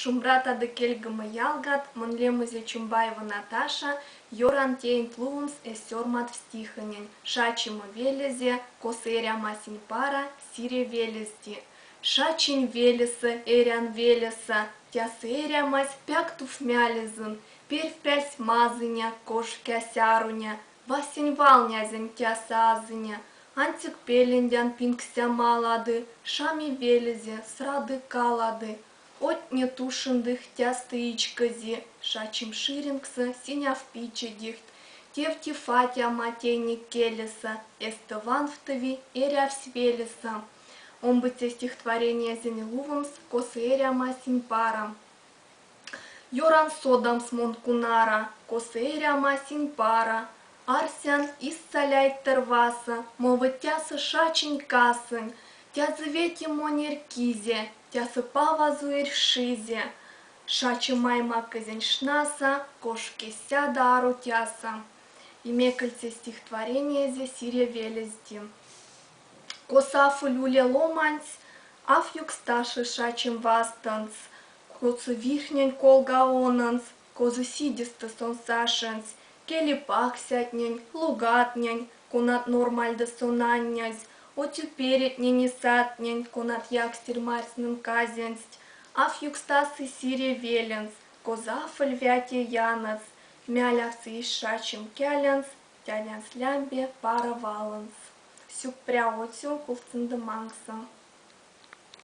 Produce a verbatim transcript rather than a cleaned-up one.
Шумбратады, кельгомы ялгат, мон лемызе Чумбаева Наташа. Ёран теенть лувмс эсь сёрматф стихонень. Шачема велесэ, косо эряма синь пара, Сире велесди. Шачинь велесэ, эрян велесэ, тяса эрямась пяк туфмялезон. Перьф пяльсь мазыня, кошкясь аруня, васень валнязем тяса азыня. Ансяк пелендян пингстэ малады, Шами велесэ срады калады. Отнят ушендыхть тяста ичкози, шачем ширинксэ синяв пичедихть. Тевтиф атяма тейни келесэ, эстэ ванфтови эрявсь велесэ. Омбоце стихотворениезэнь лувмс, косо эряма синь пара. Ёран содамс мон кунара, косо эряма синь пара. Арсян, истя ляйттор васа, мов тяса шачинь касонь. Тяса вети монь эрь кизэ, тяса павазу эрь шизэ. Шаче маймак кизэнь шнаса, кошкесь сяда ару тяса. И мекольце стихотворениезэ, Сире велесди. Косо афоль уле ломаньс, аф юкстасы шачем вастонц. Косо вихнень колга ононц, козо сидестэ сон сашенц. Кели паксятнень, лугатнень, конат нормальдо сон аннязь. Отю перетнень и сатнень, конат якстерь марсьнын казяньсть. Аф юкстасы Сире веленц, козо афоль вяте янас. Мялявтсы и шачем кялянц, тянянц лямбе пара валанц. Сюкпря отю, кулцинда манкса.